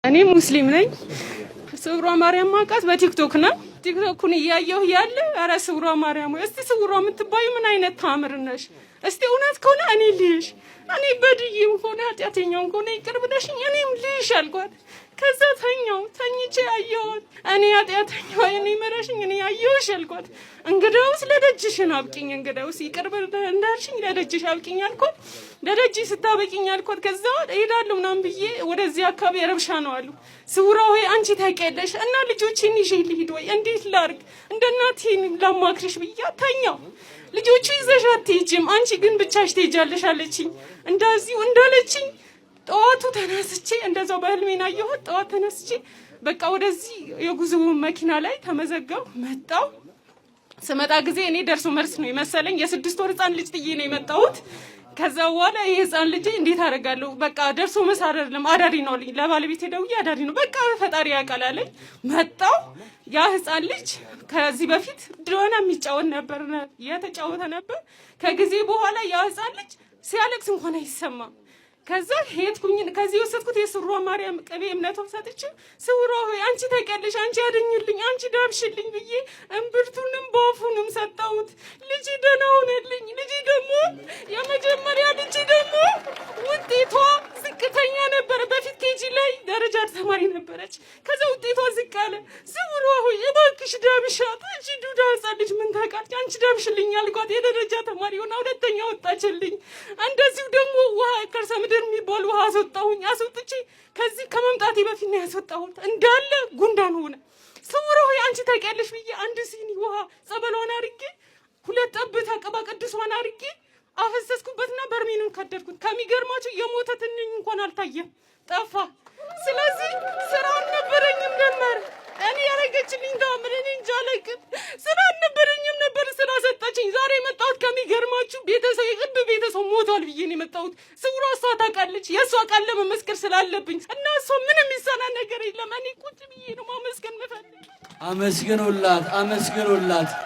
እኔ ሙስሊም ነኝ። ስውሯ ማርያም ማውቃት በቲክቶክ ነው። ቲክቶኩን እያየሁ ያለ ኧረ ስውሯ ማርያም ወይ እስቲ ስውሯ የምትባዩ ምን አይነት ታምር ነሽ? እስቲ እውነት ከሆነ እኔ ልይሽ፣ እኔ በድዬም ከሆነ ኃጢአተኛውም ከሆነ ይቅር ብለሽኝ እኔም ልይሽ አልኳት። ከዛ ተኛው ተኝቼ አየኋት። እኔ ኃጢአተኛዋ እኔ መረሽኝ እኔ አየሁሽ አልኳት። እንግዳውስ ለደጅሽን አብቂኝ፣ እንግዳውስ ይቅር እንዳልሽኝ ለደጅሽ አብቂኝ አልኳት። ለደጅ ስታበቂኝ አልኳት። ከዛ እሄዳለሁ ምናምን ብዬ ወደዚህ አካባቢ ረብሻ ነው አሉ። ስውሯ ሆይ አንቺ ታውቂያለሽ እና ልጆቼን ይዤ ልሂድ ወይ እንዴት ላርግ? እንደ እናቴ ላማክርሽ ብያ ተኛው። ልጆቹ ይዘሽ አትሄጂም፣ አንቺ ግን ብቻሽ ትሄጃለሽ አለችኝ። እንደዚሁ እንዳለችኝ ጠዋቱ ተነስቼ እንደዛው በህልሜን አየሁት። ጠዋት ተነስቼ በቃ ወደዚህ የጉዞ መኪና ላይ ተመዘገብኩ፣ መጣሁ። ስመጣ ጊዜ እኔ ደርሶ መልስ ነው የመሰለኝ። የ6 ወር ህፃን ልጅ ጥዬ ነው የመጣሁት። ከዛ በኋላ ይህ ህፃን ልጅ እንዴት አደርጋለሁ? በቃ ደርሶ መልስ አይደለም አዳሪ ነው አለኝ። ለባለቤቴ ደውዬ አዳሪ ነው በቃ ፈጣሪ ያውቃል አለኝ። መጣሁ። ያ ህፃን ልጅ ከዚህ በፊት ድሮና የሚጫወት ነበር፣ የተጫወተ ነበር። ከጊዜ በኋላ ያ ህፃን ልጅ ሲያለቅስ እንኳን አይሰማም። ከዛ ሄድኩኝ። ከዚህ የወሰድኩት የስውሯ ማርያም ቅቤ እምነቷን ሰጥቼ ስውሯ ሆይ አንቺ ታውቂያለሽ፣ አንቺ ያድኝልኝ፣ አንቺ ዳብሽልኝ ብዬ እምብርቱንም በአፉንም ሰጠሁት። ልጅ ደህና ሆነልኝ። ልጅ ደግሞ የመጀመሪያ ልጅ ደግሞ ውጤቷ ዝቅተኛ ነበረ። በፊት KG ላይ ደረጃ ተማሪ ነበረች። ከዛ ውጤቷ ዝቅ አለ። ስውሯ ሆይ እባክሽ ዳብሻት፣ አንቺ ዱዳ ህፃን ልጅ ምን ታውቃለች? አንቺ ዳብሽልኝ አልኳት። የደረጃ ተማሪ ሆና ሁለተኛ ወጣችልኝ። እንደዚሁ ደግሞ ውሃ ከርሰ ምድር የሚባል ውሃ አስወጣሁኝ። አስወጥቼ ከዚህ ከመምጣቴ በፊት ነው ያስወጣሁት። እንዳለ ጉንዳን ሆነ። ስውሯ ሆይ አንቺ ታውቂያለሽ ብዬ አንድ ሲኒ ውሃ ጸበሏን አድርጌ ሁለት ጠብታ ቅባ ቅዱሷን አድርጌ አፈሰስኩበትና በርሜኑን ከደድኩት። ከሚገርማችሁ የሞተ ትንኝ እንኳን አልታየም፣ ጠፋ። ስለዚህ ስራ አልነበረኝም ነበር። እኔ ያደረገችልኝ ተአምር እኔ እንጃ አላውቅም። ስራ አልነበረኝም ነበር፣ ስራ ሰጠችኝ። ዛሬ የመጣሁት ከሚገርማችሁ ቤተሰብ የቅርብ ቤተሰብ ሞቷል ብዬ ነው የመጣሁት። ስውሯ እሷ ታውቃለች፣ የእሷ ቃል ለመመስከር ስላለብኝ እና እሷ ምንም የሚሰና ነገር የለም። እኔ ቁጭ ብዬ ነው ማመስገን የምፈልግ። አመስግኑላት፣ አመስግኑላት።